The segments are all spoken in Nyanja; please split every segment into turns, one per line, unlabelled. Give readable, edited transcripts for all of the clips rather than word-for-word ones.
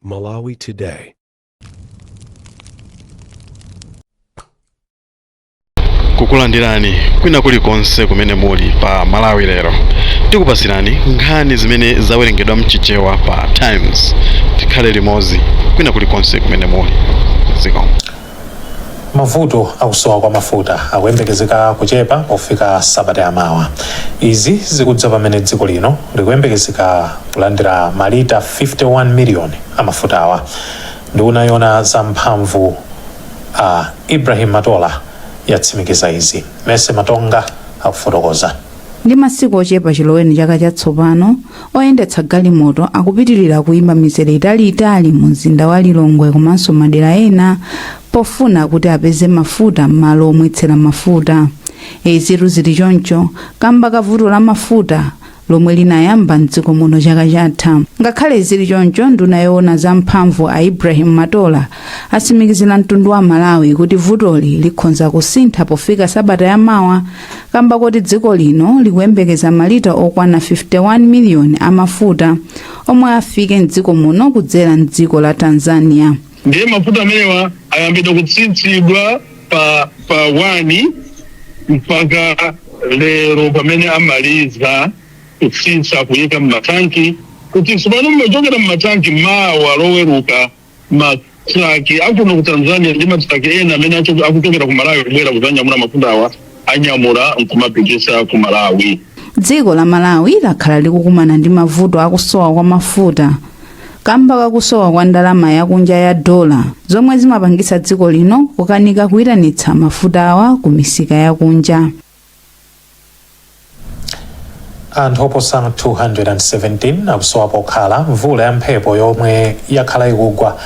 Malawi Today.
Kukulandirani kwina kulikonse kumene muli pa Malawi Lero. Tikupasirani nkhani zimene zawerengedwa mchichewa pa Times. Tikhale limodzi kwina kulikonse kumene muli. Zikomo.
Mavuto akusowa kwa mafuta akuyembekezeka kuchepa pofika sabata yamawa. Izi zikudza pamene dziko lino likuyembekezeka kulandira malita 51 miliyoni a mafutawa. Nduna yoona za mphamvu a Ibrahim Matola yatsimikiza izi. Mercy Matonga akufotokoza.
Ndi masiku ochepa chiloweni chaka chatsopano, oyendetsa galimoto akupitilira kuyima mizere italiitali mu mzinda wa Lilongwe komanso madera ena pofuna kuti apeze mafuta m'malo omwetsera mafuta. Izitu zili choncho kamba ka vuto la mafuta lomwe linayamba mdziko muno chaka chatha. Ngakhale zili choncho, nduna yoona za mphamvu a Ibrahim Matola atsimikizira mtundu wa Malawi kuti vutoli likhonza kusintha pofika sabata yamawa kamba koti dziko lino likuyembekeza malita okwana 51 miliyoni amafuta omwe afike mdziko muno kudzera mdziko la Tanzania.
Ndiye mafuta amenewa ayambidwa kutsitsidwa pa 1 mpaka lero pamene amaliza kutsitsa kuyika mmatanki, kuti tsopano mmachokera mmatanki mawa Loweruka matraki akuno ku Tanzania ndi matraki ena amene akuchokera ku Malawi kubwera kudzanyamula mafuta awa anyamula nkumapitisa ku Malawi.
Dziko la Malawi lakhala likukumana ndi mavuto akusowa kwa mafuta kamba kakusowa kwa ndalama yakunja ya dola, zomwe zimapangitsa dziko lino kukanika kuyitanitsa mafuta awa ku misika yakunja.
Anthu oposa 217 akusowa pokhala mvula ya mphepo yomwe yakhala ikugwa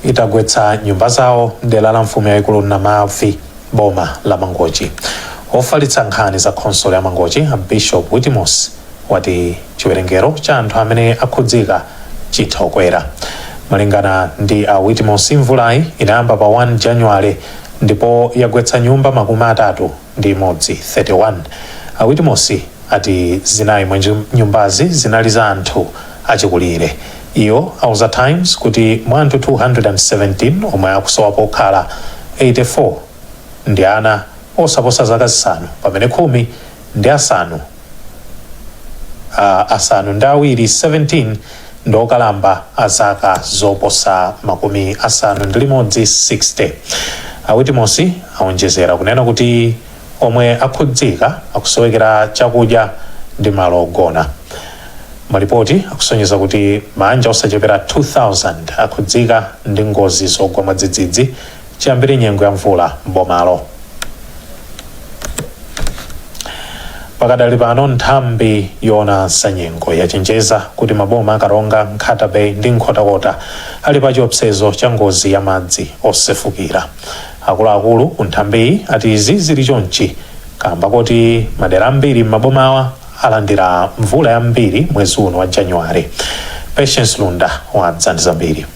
itagwetsa nyumba zawo mdera la mfumu yayikulu Namavi, boma la Mangochi. Ofalitsa nkhani za khonsolo ya Mangochi a Bishop Witimosi wati chiwerengero cha anthu amene akhudzika chitha kukwera. Malingana ndi a Witimosi, mvulayi inayamba pa 1 January ndipo yagwetsa nyumba 31, 31. A Witimosi ati zinayi mwa nyumbazi zinali za anthu achikulire. Iwo auza Times kuti mwa anthu 217 omwe akusowa pokhala, 84 ndi ana osaposa zaka zisanu pamene 17, 17, ndi okalamba a zaka zoposa 60, 60. A Witimosi aonjezera kunena kuti omwe akhudzika akusowekera chakudya ndi malo ogona. Malipoti akusonyeza kuti maanja osachepera 2000 akhudzika ndi ngozi zogwa mwadzidzidzi chiyambire nyengo ya mvula m'bomalo. Pakadali pano nthambi yoona za nyengo yachenjeza kuti maboma a Karonga, Nkhata Bay ndi Nkhotakota ali pa chiopsezo cha ngozi ya madzi osefukira. Akuluakulu ku nthambiyi ati izi zili chonchi kamba koti madera ambiri m'mabomawa alandira mvula yambiri mwezi uno wa January. Patience Lunda wadza ndi zambiri.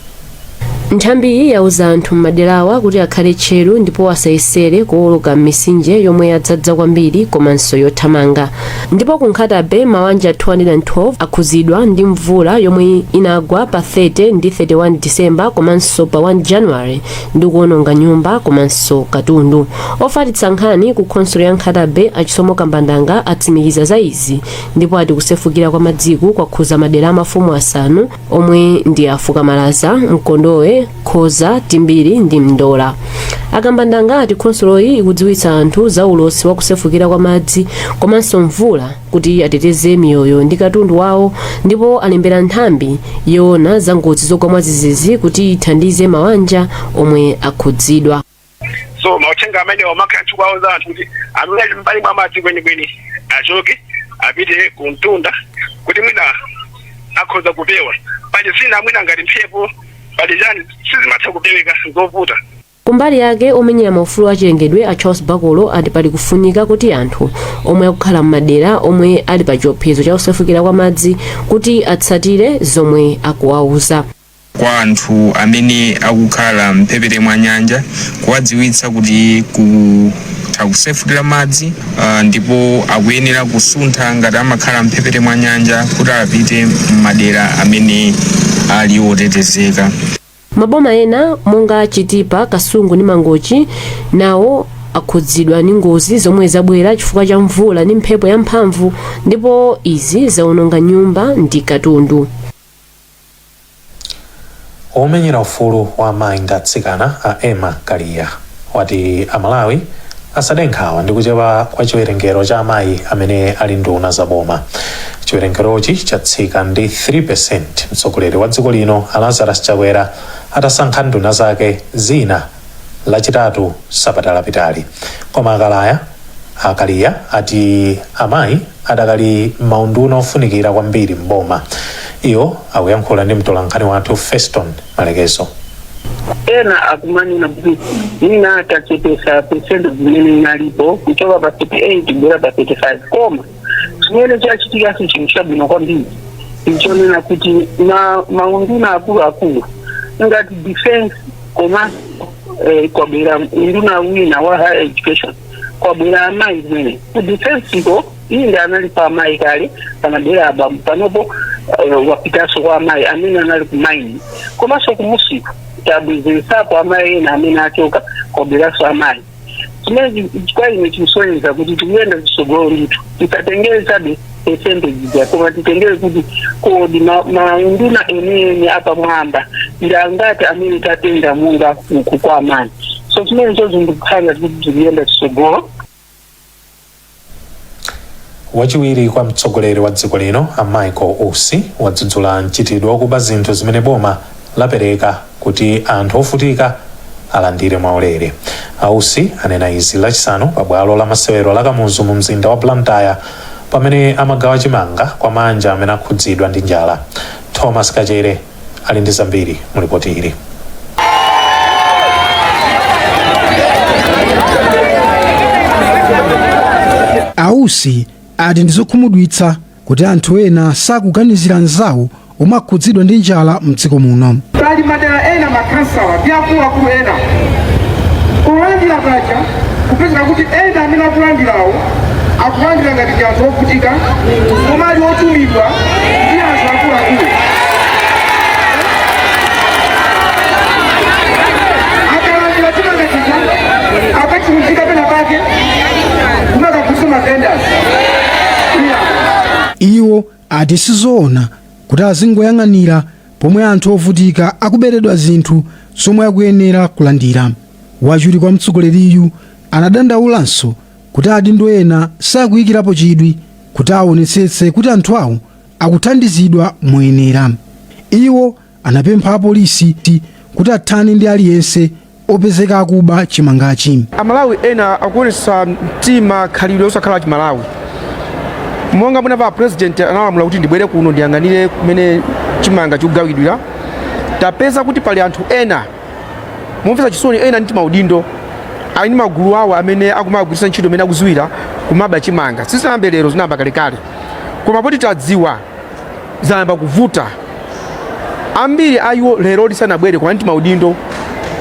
Nthambiyi yauza anthu m'maderawa kuti akhale tcheru ndipo asayesere kuwoloka m'mitsinje yomwe yadzadza kwambiri komanso yothamanga. Ndipo ku Nkhata Bay mawanja 212 akhuzidwa ndi mvula yomwe inagwa pa 30 ndi 31 December komanso pa 1 January ndi kuononga nyumba komanso katundu. Ofalitsa nkhani ku khonsolo ya Nkhata Bay a Chisomo Kambandanga atsimikiza za izi ndipo ati kusefukira kwa madziku kwakhuza madera a mafumu asanu omwe ndi a Fukamalaza, Mkondowe, Khoza, Timbiri ndi Mndola. A Kambandanga ati khonsoloyi ikudziwitsa anthu za ulosi wa kusefukira kwa madzi komanso mvula kuti ateteze miyoyo ndi katundu wawo ndipo alembera nthambi yoona za ngozi zogwa mwadzidzidzi kuti ithandize mawanja omwe akhudzidwa.
So mauthenga amenewa amakhala tikuwauza anthu kuti amene ali mbali mwa madzi kwenikweni achoke apite ku mtunda kuti mwina akhoza kupewa. Pali zina mwina ngati mphepo, pali chani, sizimatha kupeweka, zovuta.
Kumbali yake, omenyera maufulu achilengedwe a Charles Bakolo ati pali kufunika kuti anthu omwe akukhala m'madera omwe ali pa chiopsezo cha kusefukira kwa madzi kuti atsatire zomwe akuwauza.
Kwa anthu amene akukhala mphepete mwa nyanja, kuwadziwitsa kuti kutha kusefukira madzi ndipo akuyenera kusuntha ngati amakhala mphepete mwa nyanja kuti apite m'madera amene Ali otetezeka.
Maboma ena monga Chitipa, Kasungu ndi Mangochi nawo akhudzidwa ndi ngozi zomwe zabwera chifukwa cha mvula ndi mphepo yamphamvu, ndipo izi zawononga nyumba ndi katundu.
Omenyera ufulu wa amayi ndi atsikana a Emma Kaliya wati Amalawi asade nkhawa ndi kuchepa kwa chiwerengero cha amayi amene ali nduna za boma. Chiwerengerochi chatsika ndi 3% mtsogoleri wa dziko lino a Lazarus Chakwera atasankha nduna zake zina Lachitatu sabata lapitali. Koma akalaya a Kaliya ati amayi adakali m'maunduna ofunikira kwambiri m'boma. Iwo akuyankhula ndi mtolankhani wathu Feston Malekezo.
Ena akumanena kuti mwina tachepesa percentage imene inalipo kuchoka pa 38 kubwera pa 35, koma chimene chachitikaso, chinthu chabwino kwambiri, nchonena kuti maunduna akuluakulu ngati defense, komanso kwabwera unduna wina wa higher education, kwabwera amayi. Zimene ku defense ko inde anali pa amayi kale, panabwera abambo, panopo wapitanso kwa amayi amene anali ku mine. Komanso kumusiku tabwezeresapo amayi ena amene achoka, kwabweranso amayi. Chimene kwa ine chikusonyeza kuti tikuyenda chitsogolo ndithu. Tisatengere chabe percentage ija, koma titengere kuti kodi maunduna enieni apamwamba ndi angati amene tatenga monga uku kwa amayi. So chimene chocho ndikukhala kuti tikuyenda chitsogolo.
Wachiwiri kwa mtsogoleri wa dziko lino a Michael Usi wadzudzula mchitidwe wakuba zinthu zimene boma lapereka kuti anthu ovutika alandire mwaulere. A Usi anena izi Lachisanu pa bwalo la masewero la Kamuzu mu mzinda wa Blantyre pamene amagawa chimanga kwa mabanja amene akhudzidwa ndi njala. Thomas Kachere ali ndi zambiri mu lipoti ili.
A Usi ati ndizokhumudwitsa kuti anthu ena sakuganizira anzawo omwe akhudzidwa ndi njala mdziko muno.
Pali madera ena makhansala ndi akuluakulu ena polandira paja kupezeka kuti ena amene akulandirawo akulandira ngati ndi anthu ovutika, koma ali otumidwa ndi anthu akuluakulu. Akalandira chimanga chija akachiunjika pena pake kumakagulitsa mavendors.
Iwo ati sizoona kuti azingoyang'anira pomwe anthu ovutika akuberedwa zinthu zomwe akuyenera kulandira. Wachiwiri kwa mtsogoleriyu anadandaulanso kuti adindo ena sakuyikirapo chidwi kuti aonetsetse kuti anthu awo akuthandizidwa moyenera. Iwo anapempha apolisi kuti athane ndi aliyense opezeka akuba chimangachi.
Amalawi ena akuonetsa mtima khalidwe osakhala Chimalawi. Monga munamva, president analamula kuti ndibwere kuno ndiyang'anire kumene chimanga chikugawidwira. Tapeza kuti pali anthu ena momvetsa chisoni, ena ndi maudindo, ali ndi magulu awo amene akumagwiritsa ntchito amene akuziwira kumaba chimanga. Sizinayambe lero, zinayamba kalekale, koma poti tadziwa zayamba kuvuta. Ambiri a iwo lero lisanabwere, koma ndi maudindo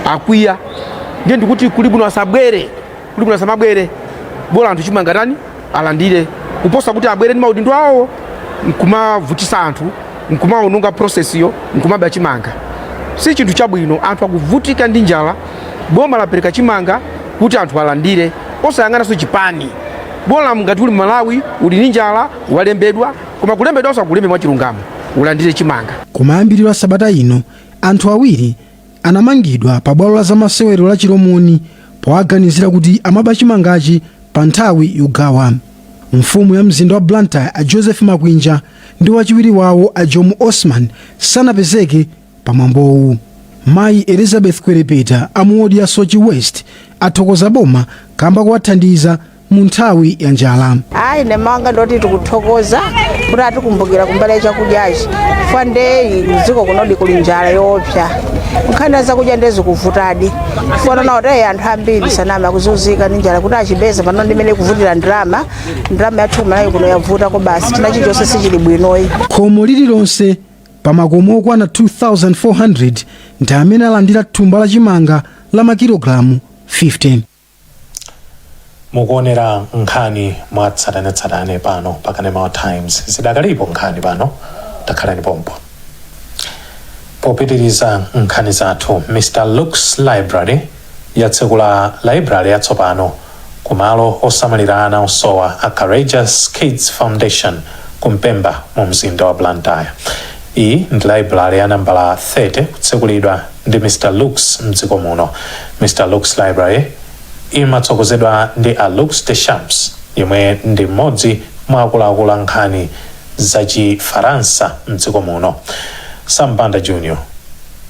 akwiya, ndiye ndikuti kuli bwino asabwere, kuli bwino asamabwere, bola anthu chimanga tani alandire, kuposa kuti abwere ndi maudindo awo nkumavutisa anthu, nkumaononga process yo, nkumaba chimanga. Si chinthu chabwino. Anthu akuvutika ndi njala, boma lapereka chimanga kuti anthu alandire, osayang'ananso chipani, bola ngati uli Malawi, uli ndi njala, walembedwa, koma kulembedwa usakulembe mwachilungamo, ulandire chimanga.
Kumayambiriro a sabata ino, anthu awiri anamangidwa pa bwalo la zamasewero la Chilomoni powaganizira kuti amaba chimangachi pa nthawi yogawa. Mfumu ya mzinda wa Blantyre a Joseph Makwinja ndi wachiwiri wawo a Jomo Osman sanapezeke pa mwambowu. Mayi Elizabeth Kwerepeta a mu wodi ya Soche West athokoza boma kamba kuwathandiza mu nthawi ya njala.
Ayi, ine manga ndoti tikuthokoza kuti atikumbukira kumbali ya chakudyachi, chifukwa ndeyi mdziko kunodi kuli njala yoopsa. Nkhani ya zakudya ndiye zikuvutadi, chifukwa naona kuti anthu ambiri sanama akuzunzika ndi njala kuti achipeze pano ndimene kuvutira ndalama. Ndalama yathu kumalawi kuno yavuta ko basi, china chilichonse sichili bwinoyi.
Khomo lililonse pa makomo okwana 2400 ndi amene alandira thumba la chimanga la makilogalamu 50.
Mukuonera nkhani mwatsatanetsatane pano pa Kanema wa Times. Zidakalipo nkhani pano, takhalani pompo. Popitiriza nkhani zathu, Mr Looks Library yatsekula library yatsopano kumalo osamalira ana osowa a Courageous Kids Foundation ku Mpemba mu mzinda wa Blantyre. Iyi ndi library ya nambala 30 kutsekulidwa ndi Mr Looks mdziko muno. Mr Looks Library imatsogozedwa ndi a Lux Deschamps, yemwe ndi mmodzi mwa akuluakulu a nkhani zachifaransa mdziko muno. Sambanda Junior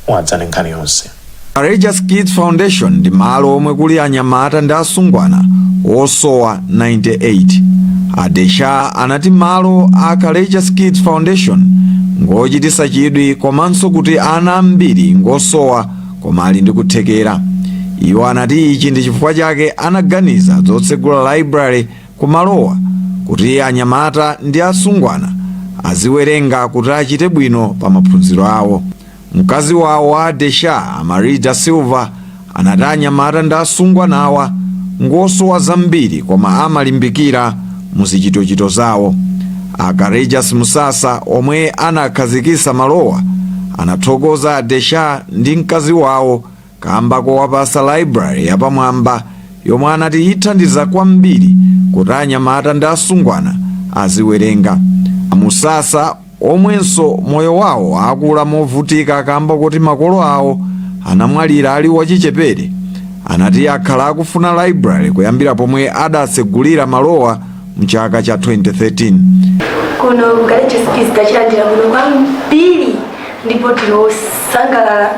wadza ndi nkhani yonse.
Courageous Kids Foundation ndi malo omwe kuli anyamata ndi asungwana osowa 98. A Desha anati malo a Courageous Kids Foundation ngochititsa chidwi komanso kuti ana ambiri ngosowa koma ali ndi kuthekera. Iwo anati ichi ndi chifukwa chake anaganiza zotsegula library kumalowa kuti anyamata ndi asungwana aziwerenga kuti achite bwino pa maphunziro awo. Mkazi wawo wa Desha, Marita Silva, anati anyamata ndi asungwanawa ngosowa zambiri koma amalimbikira mu zichitochito zawo. A Courageous Musasa, omwe anakhazikitsa malowa, anathokoza Desha ndi mkazi wawo kamba kowapasa library yapamwamba yomwe anati ithandiza kwambiri kuti anyamata ndi asungwana aziwerenga. Musasa, omwenso moyo wawo akula movutika kamba kuti makolo awo anamwalira ali wachichepere, anati akhala akufuna library kuyambira pomwe adatsegulira malowa mchaka cha 2013.
Kuno ku Courageous Kids tachilandira kuno kwambiri ndipo tinosangalala.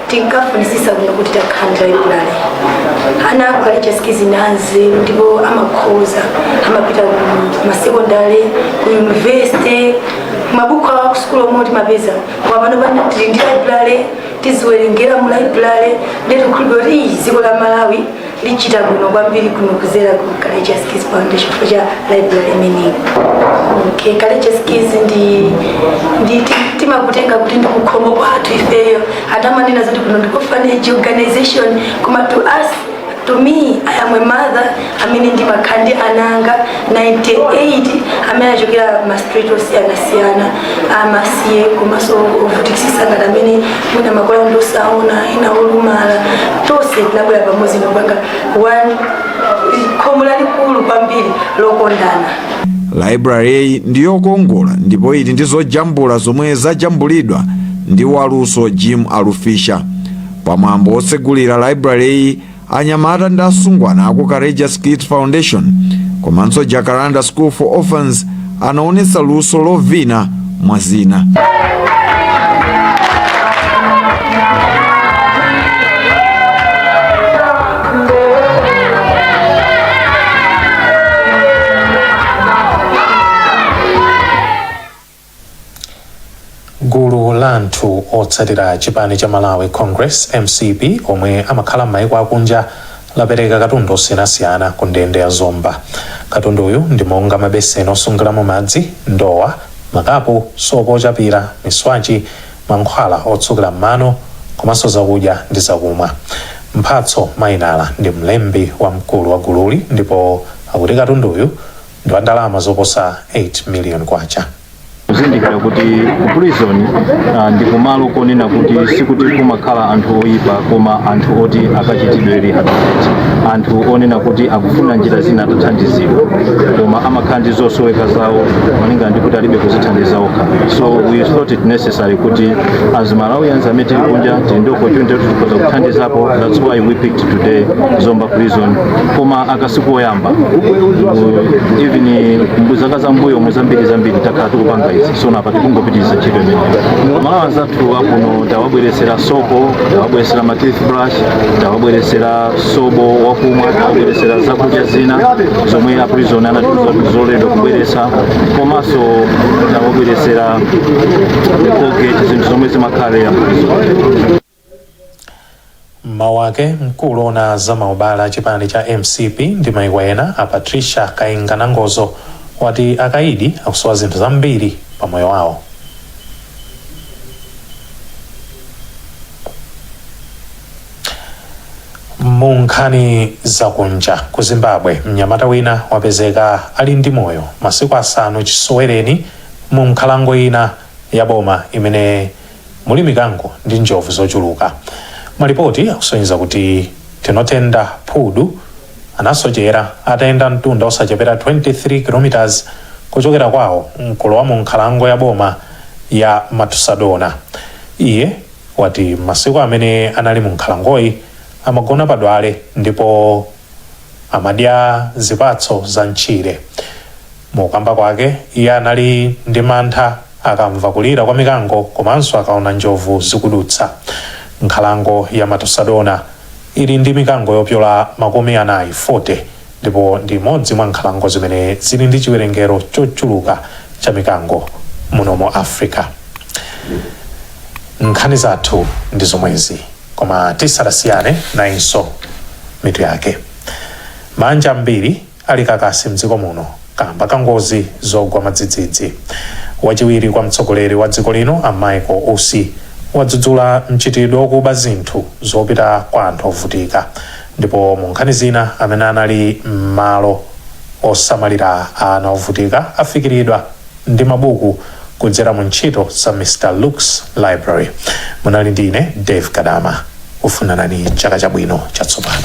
Tinkafunisisa kuno kuti takhala ndi library. Ana ku Courageous Kids ndi anzeru ndipo amakhoza, amapita ku masekondari, ku university, mabuku awo ku sukulu omwe timapeza. Koma pano pano tili ndi library, tiziwerengera mu library, ndi tikukhulupirira kuti iyi dziko la Malawi lichita bwino kwambiri kuno kuzera ku Courageous Kids Foundation chifukwa cha library imeneyi. Okay, Courageous Kids ndi timakutenga kuti ndi kukhomo kwathu ifeyo. Anthu amanena zoti kuno ndi orphanage organization, koma to us, to me, I am a mother amene ndimakhala ndi ana anga 98 amene achokera ma street osiyanasiyana, amasiye komanso ovutikisisa, ngati amene mwina makolo ndi osaona, ena olumala. Tonse tinabwera pamodzi ndikupanga one khomo lalikulu kwambiri lokondana.
Library iyi ndi yokongola ndipo ili ndi zojambula zomwe zajambulidwa ndi waluso Jim Alufisha. Pamwambo wotsegulira library iyi, anyamata ndi asungwana aku Courageous Kids Foundation komanso Jacaranda School for Orphans anaonetsa luso lovina mwa zina.
Gulu la anthu otsatira chipani cha Malawi Congress, MCP, omwe amakhala m'mayiko akunja lapereka katundu osiyanasiyana ku ndende ya Zomba. Katunduyu ndi monga mabeseni osungiramo madzi, ndowa, makapu, sopo ochapira, miswachi, mankhwala otsukira m'mano komanso zakudya ndi zakumwa. Mphatso Mainala ndi mlembi wamkulu wa gululi ndipo akuti katunduyu ndi wa ndalama zoposa 8 million kwacha.
Kuzindikira kuti ku prison ndi kumalo konena kuti sikuti kumakhala anthu oyipa, koma anthu oti akachitidwe rehabilitate, anthu onena kuti akufuna njira zina atathandizidwa, koma amakhala ndi zosoweka zawo malingana ndi kuti alibe kuzithandiza okha. So we thought it necessary kuti as Malawians amene tili kunja tili ndi opportunity kuti tikhoza kuthandizapo. That's why we picked today Zomba Prison, koma aka sikoyamba. Even zaka zambuyo mu zambiri zambiri takhala tikupanga izi, so napa tikungopitiriza ntchito imeneyo. Amalawi anzathu akuno tawabweresera sopo, tawabweresera ma toothbrush, tawabweresera sobo wakumwa, tawabweresera zakudya zina zomwe a prison anatiuza kuti zololedwa kubweresa, komanso tawabweresera Colgate, zinthu zomwe zimakhala mu prison.
Mmawu ake, mkulu ona za maubale a chipani cha MCP ndi maiko ena, a Patricia Kainga Nangozo, wati akaidi akusowa zinthu zambiri pa moyo wawo. Mu nkhani zakunja, ku Zimbabwe mnyamata wina wapezeka ali ndi moyo masiku 5 chisowereni mu nkhalango ina ya boma imene muli mikango ndi njovu zochuluka. Malipoti akusonyeza kuti Tinotenda Phudu anasochera atayenda mtunda osachepera 23 km kuchokera kwawo nkulowa mu nkhalango ya boma ya Matusadona. Iye wati masiku amene anali mu nkhalangoyi amagona padwale ndipo amadya zipatso za mtchire. Mukamba kwake, iye anali ndi mantha akamva kulira kwa mikango komanso akaona njovu zikudutsa. Nkhalango ya Matusadona ili ndi mikango yopyola 40, 40, ndipo ndi imodzi mwa nkhalango zimene zili ndi chiwerengero chochuluka cha mikango muno mu Africa. Nkhani zathu ndi zomwezi, koma tisadasiyane, nayinso mitu yake. Manja ambiri ali kakasi mdziko muno kamba ka ngozi zogwa madzidzidzi. Wachiwiri kwa mtsogoleri wa dziko lino a Michael Usi wadzudzula mchitidwe wokuba zinthu zopita kwa anthu ovutika. Ndipo mu nkhani zina, amene anali m'malo osamalira ana ovutika afikiridwa ndi mabuku kudzera mu ntchito za Mr Luke's Library. Munali ndine Dave Kadama, kufunanani chaka chabwino chatsopano.